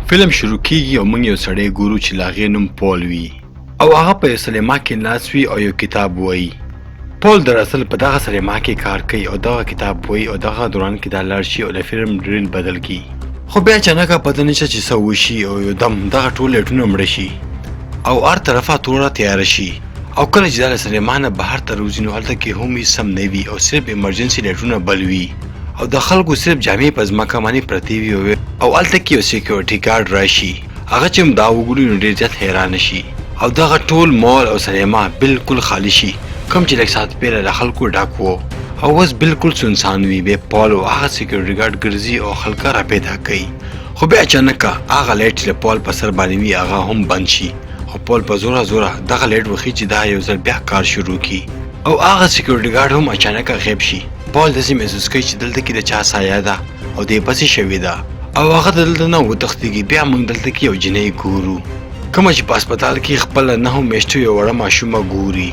فلم شروع کیږي او موږ یو سړی ګورو چې له هغې نوم پول وي او هغه په یو سلیما کې ناست وي او یو کتاب وایي. پول دراصل په دغه سلیما کې کار کوي او دغه کتاب وایي او دغه دوران کې دا لاړ شي او له فلم ډریل بدل کړي، خو بیا اچانکه پته نشته چې څه وشي او یو دم دغه ټول لایټونه مړه شي او هر طرفه توره تیاره شي. او کله چې دا له سلیما نه بهر ته راوځي نو هلته کې هم هیڅ سم نه وي او صرف ایمرجنسي لایټونه بل وي او د خلکو صرف جامې په ځمکه باندې پرتې وي او هلته کې یو سیکیورټي ګارډ راشي. هغه چې هم دا وګوري نو ډېر زیات حیران شي او دغه ټول مال او سلیما بالکل خالی شي، کوم چې لږ ساعت پېره له خلکو ډک وو او اوس بالکل سنسان وي. بیا پال او هغه سیکیورټي ګارډ ګرځي او خلک را پیدا کوي، خو بیا اچانکه هغه لایټ چې د پال په سر باندې وي هغه هم بند شي او پال په زوره زوره دغه لایټ وښي چې دا یو ځل بیا کار شروع کړي او هغه سیکیورټي ګارډ هم اچانکه غیب شي. پال داسې محسوس کوي چې دلته کې د چا سایه ده او دې پسې شوې ده او هغه دلته نه وتښتېږي. بیا موږ دلته کې یو جینۍ ګورو کومه چې په هسپتال کې خپله 9 میاشتو یو وړه ماشومه ګوري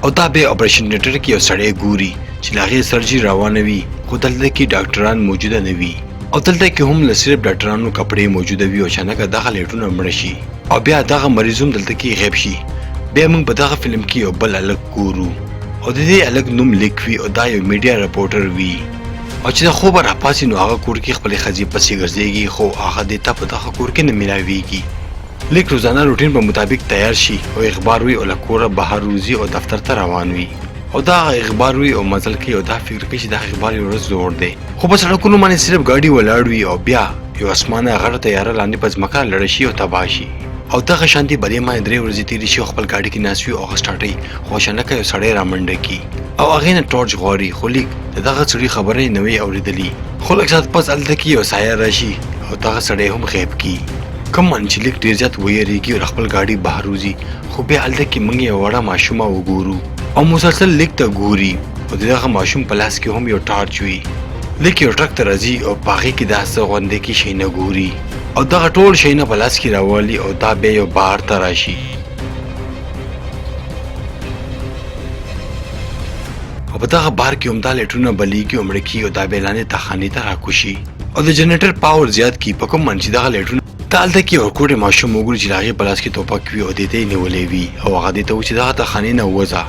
او دا بیا اپریشن تھیټر کې یو سړی ګوري چې له هغې سرجري روانه وي، خو دلته کې ډاکټران موجوده نه وي او دلته کې هم له صرف ډاکټرانو کپړې موجوده وي او اچانکه دغه لایټونه مړه شي او بیا دغه مریض هم دلته کې غیب شي. بیا موږ په دغه فلم کې یو بل هلک ګورو او د دې هلک نوم لیک وي او دا یو میډیا رپورټر وي او چې د خوبه راپاڅي نو هغه کور کې خپلې ښځې پسې ګرځېږي، خو هغه دې ته په دغه کور کې نه میلاویږي. لیک روزانه روټین په مطابق تیار شي او اخبار وي او له کوره بهر وځي او دفتر ته روان وي او دا هغه اخبار وي او مزل کوي او دا فکر کوي چې دا اخبار یو ورځ زوړ دی، خو په سړکونو باندې صرف ګاډي ولاړ وي او بیا یو اسمانه غټه طیاره لاندې په ځمکه لړه شي او تباه شي او دغه شانتې په دې باندې 3 ورځې تېرې شي او خپل ګاډي کې ناست وي او هغه سټارټوي، خو اچانکه یو سړی رامنډه کړي او هغې نه ټارچ غواړي، خو لیک د دغه سړي خبره یې نه وي اورېدلي. خو لږ ساعت پس هلته کې یو سایه راشي او دغه سړی هم غیب کړي، کوم باندې چې لیک ډېر زیات ویرېږي او له خپل ګاډي بهر وځي. خو بیا هلته کې موږ یوه وړه ماشومه وګورو او مسلسل لیک ته ګوري او د دغه ماشوم په لاس کې هم یو ټارچ وي. لیک یو ټرک ته راځي او په هغې کې دا څه غوندې کې شیونه ګوري او دغه ټول شیونه په لاس کې راولي او دا بیا یو بار ته راشي او په دغه بار کې هم دا لایټونه بلیږي او مړه کېږي او دا بیا لاندې تاخانې ته راکوشي او د جنریټر پاور زیات کړي په کوم باندې چې دغه لایټونه ته هلته کې یو کوټې ماشوم وګوري چې د هغې په لاس کې توپک وي او دې ته یې نیولی وي او هغه دې ته وایي چې دغه تاخانې نه ووځه.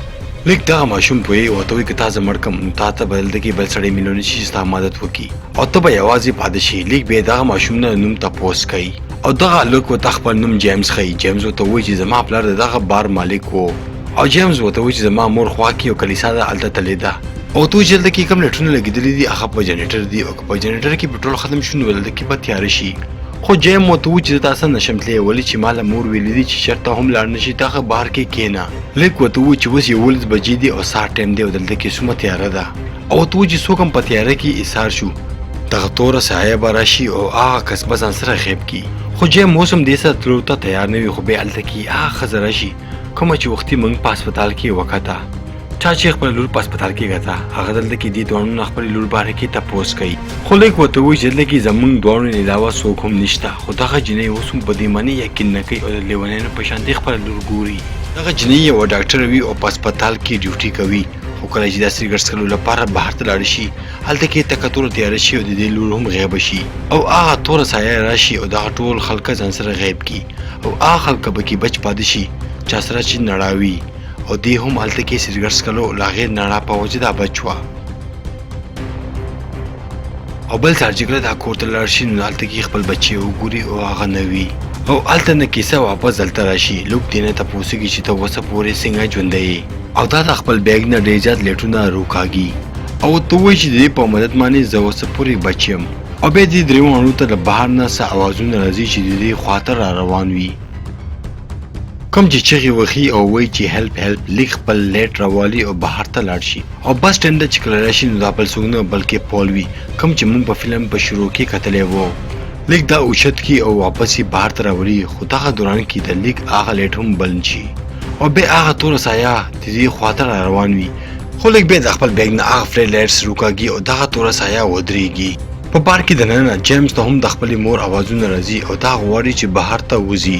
لیک دغه ماشوم پوهېږي او ورته وایي که تا زه مړ کړم نو تا ته به دلته کې بل سړی میلو نه شي چې ستا مدد وکړي او ته به یوازې پاتې شې. لیک بیا دغه ماشوم نه نوم تپوس کوي او دغه هلک ورته خپل نوم جیمز ښیي. جیمز ورته وایي چې زما پلار د دغه بار مالک و او جیمز ورته وایي چې زما مور خوا کې یو کلیسا ده هلته تللې ده او ته چې دلته کې کوم لایټونه لګېدلي دي هغه په جنریټر دي او که په جنریټر کې پټرول ختم شي نو دلته کې به تیاره شي. خو جیم ورته وویل چې زه تا سره نشم تللی ولې چې ما له مور ویلي دي چې چېرته هم لاړ نه شي دغه بهر کې کښېنه. لیک ورته وویل چې اوس 11 بجې دي او سهار ټایم دی او دلته کې څومره تیاره ده او ورته وویل چې څوک هم په تیاره کې ایسار شو دغه توره سایه به راشي او هغه کس به ځان سره غیب کړي. خو جیم اوس هم دې سره تللو ته تیار نه وي، خو بیا هلته کې هغه ښځه راشي کومه چې وختي موږ په هسپتال کې وکته، چا چې خپله لور په هسپتال کې کته هغه دلته کې دې دواړو نه خپلې لور باره کې تپوس کوي، خو لږ ورته وایي چې دلته کې زموږ دواړو نه علاوه څوک هم نشته. خو دغه جینۍ اوس هم په دې باندې یقین نه کوي او د لیونیانو په شان دې خپله لور ګوري. دغه جینۍ یوه ډاکټره وي او په هسپتال کې ډیوټي کوي، خو کله چې دا سګرټ څښلو لپاره بهر ته لاړه شي هلته کې تکه توره تیاره شي او د دې لور هم غیبه شي او هغه توره سایه راشي او دغه ټول خلک ځان سره غیب کړي او هغه خلک به کې بچ پاتې شي چا سره چې نړا وي او دې هم هلته کې سګرټ څښلو له هغې نړا په وجه دا بچ وه. او بل سهار چې کله دا کور ته لاړ شي نو هلته کې خپل بچی وګوري او هغه نه وي او هلته نه کیسه واپس دلته راشي. لوک دې نه تپوس کوي چې ته اوسه پورې څنګه ژوندی یې او دا د خپل بیګ نه ډېر زیات لایټونه روکاږي او ورته ووایي چې د دې په مدد باندې زه اوسه پورې بچ یم. او بیا دې درې واړو ته له بهر نه څه اوازونه راځي چې د دې خوا ته را روان وي، کوم چې چغې وهي او وایي چې هیلپ هیلپ. لیک خپل لایټ راوالي او بهر ته لاړ شي او بس سټینډ ته چې کله راشي نو دا بل څوک نه بلکې پول وي کوم چې موږ په فلم په شروع کې کتلی وو. لیک دا اوچت کړي او واپس یې بهر ته راولي، خو دغه دوران کې د لیک هغه لایټ هم بند شي او بیا هغه توره سایه د دې خوا ته را روان وي، خو لیک بیا د خپل بیګ نه هغه فلش لایټس روکاږي او دغه توره سایه ودرېږي. په بار کې دننه جیمز ته هم د خپلې مور اوازونه راځي او دا غواړي چې بهر ته وځي،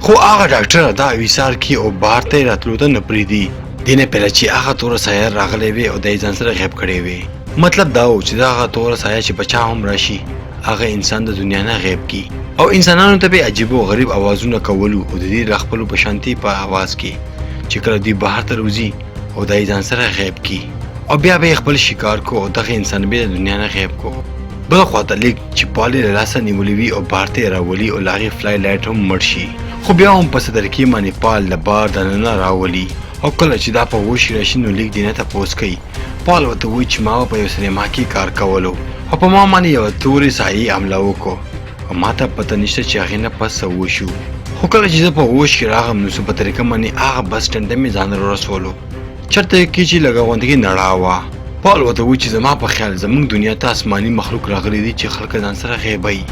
خو هغه ډاکټره دا ویسار کړي او بهر ته یې راتلو ته نه پرېږدي. دې نه پهله چې هغه توره سایه راغلې وي او دا یې ځان سره غیب کړی وي. مطلب دا و چې دغه توره سایه چې په چا هم راشي هغه انسان د دنیا نه غیب کړي. او انسانانو ته به عجیب او غریب اوازونه کولو او د دې له خپلو په شانتي په اواز کې چې کله دوی بهر ته راوځي او دا یې ځان سره غیب کی او بیا به یې خپل شکار کو او دغه انسان به د دنیا نه غیب کو. بل خواته لیک چې پال یې له لاسه نیولی وي او بهر ته یې راولي او له هغې فلای لایټ هم مړ شي، خو بیا هم په څه طریقې باندې پال د بار دننه راولي او کله چې دا په هوش کې راشي نو لیک دې نه تپوس کوي. پال ورته وایي چې ما به په یو سینما کې کار کولو او په ما باندې یوه تورې سایې حمله وکړه او ما ته پته نشته چې هغې نه پس څه وشو، خو کله چې زه په هوش کې راغم نو څه په طریقه باندې هغه بس سټنډ ته مې ځان ورسولو چېرته کې چې لږه غوندې کې نړا وه. پال ورته وایي چې زما په خیال زموږ دنیا ته آسماني مخلوق راغلي دي چې خلک ځان سره غیبوي،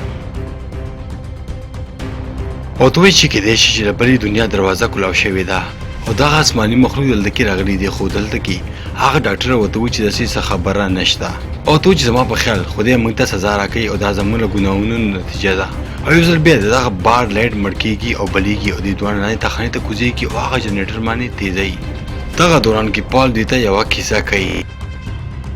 او ته وایي چې کېدای شي چې د بلې دنیا دروازه کولاو شوې ده او دغه آسماني مخلوق دلته کې راغلي دي، خو دلته کې هغه ډاکټر ورته وایي چې داسې څه خبره نشته او ته وایي چې زما په خیال خدای موږ ته سزا راکوي او دا زموږ له ګناهونو نتیجه ده. او یو ځل بیا د دغه بار لایټ مړ کېږي او بلېږي او دوی دواړه لاندې تاخانې ته کوزېږي او هغه جنریټر باندې تېزوي. دغه دوران کې پال دوی ته یوه کیسه کوي.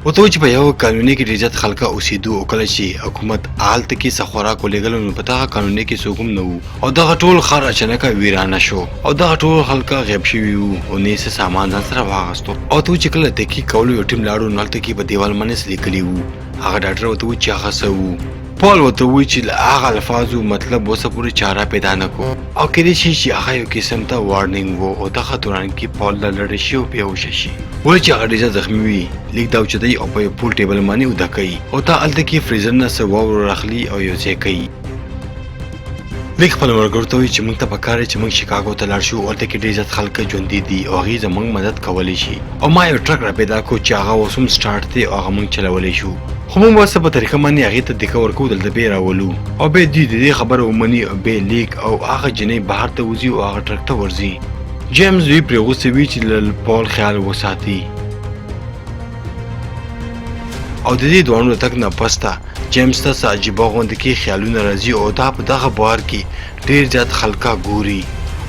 ورته وایي چې په یوه کالوني کې ډېر زیات خلک اوسېدو او کله چې حکومت هلته کې څه خوراک ولېږلو نو په دغه کالوني کې څوک هم نه وو او دغه ټول ښار اچانکه ویرانه شو او دغه ټول خلک غیب شوي وو او نه یې څه سامان ځان سره واغستو. او ورته وایي چې کله تحقیق کولو یو ټیم لاړو نو هلته کې په دیوال باندې څه لیکلي وو. هغه ډاکټر ورته وایي چې هغه څه وو. پال ورته وایي چې له هغه الفاظو مطلب اوسه پورې چاره پیدا نه کو او کېدای شي چې هغه یو قسم ته وارنینګ وو او دغه دوران کې پال له لړې شي او بېهوشه شي. ولې چې هغه ډېر زیات زخمي وي، لیک دا اوچتوي او په یو پول ټیبل باندې اوده کوي او تا هلته کې فریزر نه څه واوره راخلي او یو ځای کوي. لیک خپل ملګرو ته وایي چې موږ ته پکار دی چې موږ شیکاګو ته لاړ شو، هلته کې ډېر زیات خلک ژوندي دي او هغوی زموږ مدد کولی شي او ما یو ټرک را پیدا کړو چې هغه اوس هم سټارټ دی او هغه موږ چلولی شو، خو موږ به څه په طریقه باندې هغې ته دکه ورکوو، دلته به یې راولو او بیا دوی د دې خبره ومني او بیا لیک او هغه جینۍ بهر ته وځي او هغه ټرک ته ورځي. جیمز دوی پرې غوسه وي چې له پال خیال وساتي او د دې دواړو له تګ نه پسته جیمز ته څه عجیبه غوندې کې خیالونه راځي او دا په دغه بار کې ډېر زیات خلکا ګوري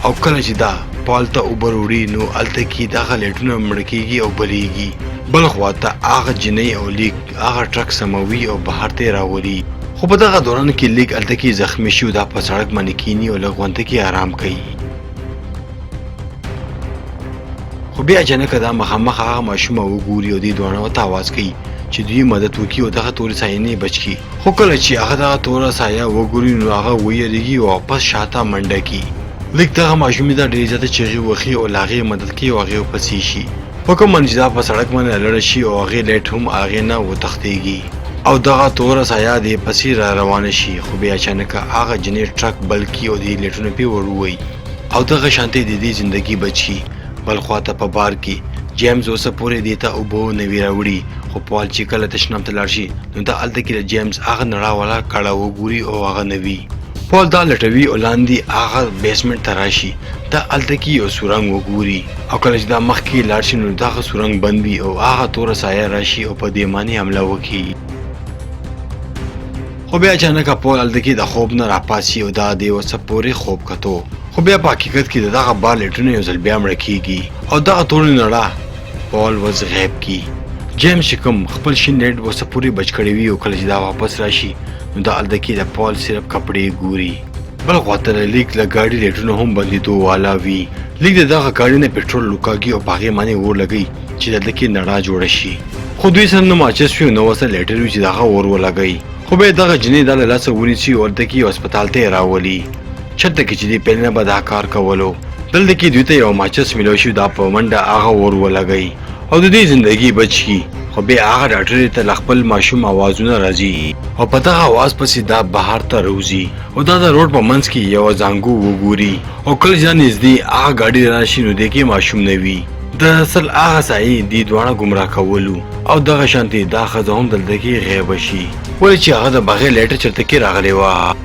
او کله چې دا پال ته اوبه وروړي نو هلته کې دغه لایټونه مړه کېږي او بلېږي. بل خوا ته هغه جینۍ او لیک هغه ټرک سموي او بهر ته یې راولي، خو په دغه دوران کې لیک هلته کې زخمي شي او دا په سړک باندې کیني او لږ غوندې کې آرام کوي. خو بیا اچانکه دا مخامخ هغه ماشومه وګوري او دې دواړه ورته اواز کوي چې دوی مدد وکړي او دغه تورې سایې نه یې بچ کړي، خو کله چې هغه دغه توره سایه وګوري نو هغه ویریږي او واپس شاته منډه کړي. لیک دغه ماشومې ته ډېرې زیاتې چغې وهي او له هغې مدد کوي او هغې ورپسې شي. په کوم باندې چې دا په سړک باندې رالاړه شي او هغې لایټ هم هغې نه وتښتېږي او دغه توره سایه دې پسې را روانه شي، خو بیا اچانکه هغه جنۍ ټرک بل کړي او دې لایټونه پرې ورووهي او دغه شانتې د دې زندګي بچ شي. بل خوا ته په بار کې جیمز اوسه پورې دې ته اوبه نه وي راوړي، خو پال چې کله تشناب ته لاړ شي نو دا هلته کې د جیمز هغه نړا والا کړه وګوري او هغه نه وي. پال دا لټوي او لاندې هغه بیسمنټ ته راشي، دا هلته کې یو سورنګ وګوري او کله چې دا مخکې لاړ شي نو دغه سورنګ بند وي او هغه توره سایه راشي او په دې باندې حمله وکړي. خو بیا اچانکه پال هلته کې د خوب نه راپاڅي او دا دی اوسه پورې خوب کتو، خو بیا په حقیقت کې د دغه بار لایټونه یو ځل بیا مړه کیږي او دغه تورې نړا پال وز غیب کی. جیمز چې کوم خپل شین لایټ اوسه پورې بچ کړی وي او کله چې دا واپس راشي نو دا هلته کې د پال صرف کپړې ګوري. بل خوا ته د لیک له ګاډي لایټونه هم بندېدو والا وي. لیک د دغه ګاډي نه پټرول وکاږي او په هغې باندې اور لګوي چې دلته کې نړا جوړه شي، خو دوی سره نه ماچس وي او نه ورسره لایټر وي چې دغه اور ولګوي. خو بیا دغه جینۍ دا له لاسه ونیسي او هلته کې یو هسپتال ته یې راولي چېرته کې چې دوی پیل نه به دا کار کولو. دلته کې دوی ته یو ماچس میلاو شي، دا په منډه هغه اور ولګوي او د دوی زندګي بچ کړي. خو بیا هغه ډاکټرې ته له خپل ماشوم اوازونه راځي او په دغه اواز پسې دا بهر ته راوځي او دا د روډ په منځ کې یوه زانګو وګوري او کله چې دا نږدې هغه ګاډي راشي نو دې کې ماشوم نه وي. دراصل هغه سایې دې دواړه ګمراه کولو او دغه شانتې دا ښځه هم دلته کې غیبه شي، ولې چې هغه د بغیر لایټه چېرته کې راغلې وه.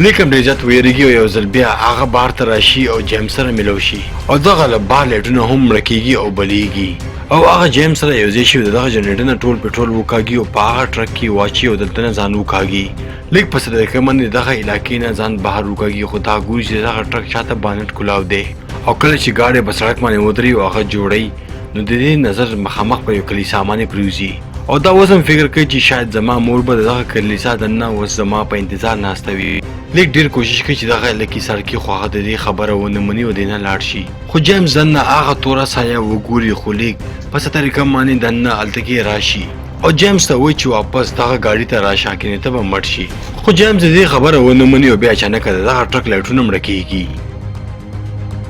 لیکن ډېر زیات ویریږي او یو ځل بیا هغه بار ته راشي او جیمز سره میلاو شي او دغه له بار لایټونه هم مړه کیږي او بلیږي او هغه جیمز سره یو ځای شي او د دغه جنریټر نه ټول پټرول وکاږي او په هغه ټرک کې واچي او دلته نه ځان وکاږي. لږ په څه طریقه باندې دغه علاقې نه ځان بهر وکاږي، خو دا ګوري چې دغه ټرک شاته بانټ کولاو دی او کله چې ګاډی په سړک باندې ودري او هغه جوړوي نو د دې نظر مخامخ په یو کلیسا باندې پریوځي او دا اوس هم فکر کوي چې شاید زما مور به د دغه کلیسا دننه اوس زما په انتظار ناسته وي. لیک ډیر کوشش کوي چې دغه هلک ایسار کړي، خو هغه د دې خبره ونه مني او دینه لاړ شي. خو جیمز دننه هغه توره سایه وګوري، خو لیک په څه طریقه باندې دننه هلته کې راشي او جیمز ته وایي چې واپس دغه ګاډي ته راشه، کنې ته به مړ شي. خو جیمز د دې خبره ونه مني او بیا اچانکه د دغه ټرک لایټونه مړه کیږي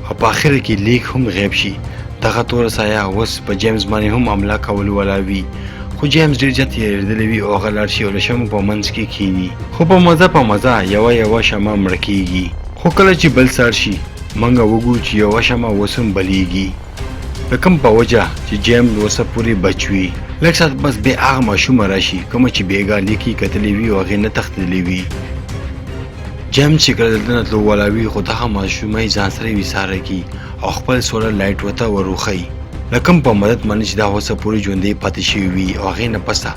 او په اخره کې لیک هم غیب شي. دغه توره سایه اوس په جیمز باندې هم حمله کولو والا وي، خو جیمز ډیر زیات یریدلی وي او هغه لاړ شي او له شمو په منځ کې کښیني. خو په مزه په مزه یوه یوه شمه مړه کیږي، خو کله چې بل سړ شي موږ وګورو چې یوه شمه اوس هم بلیږي، د کوم په وجه چې جیمز اوسه پورې بچ وي. لږ ساعت پس بیا هغه ماشومه راشي کومه چې بیګا لیکي کتلې وي او هغې نه تښتېدلې وي. جیمز چې کله دلته نه تلو والا وي، خو دغه ماشومه یې ځان سره ویساره کړي او خپل سولر لایټ ورته وروښيي، د کوم په مدد باندې چې دا اوسه پورې ژوندۍ پاتې شوي وي. او هغې نه پسه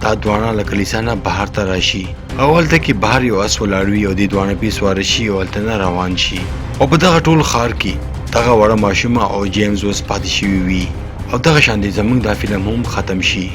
دا دواړه له کلیسا نه بهر ته راشي او هلته کې بهر یو اس ولاړ وي او دې دواړه پې سواره شي او هلته نه روان شي. او په دغه ټول ښار کې دغه وړه ماشومه او جیمز اوس پاتې شوي وي او دغه شان دې زمونږ دا فلم هم ختم شي.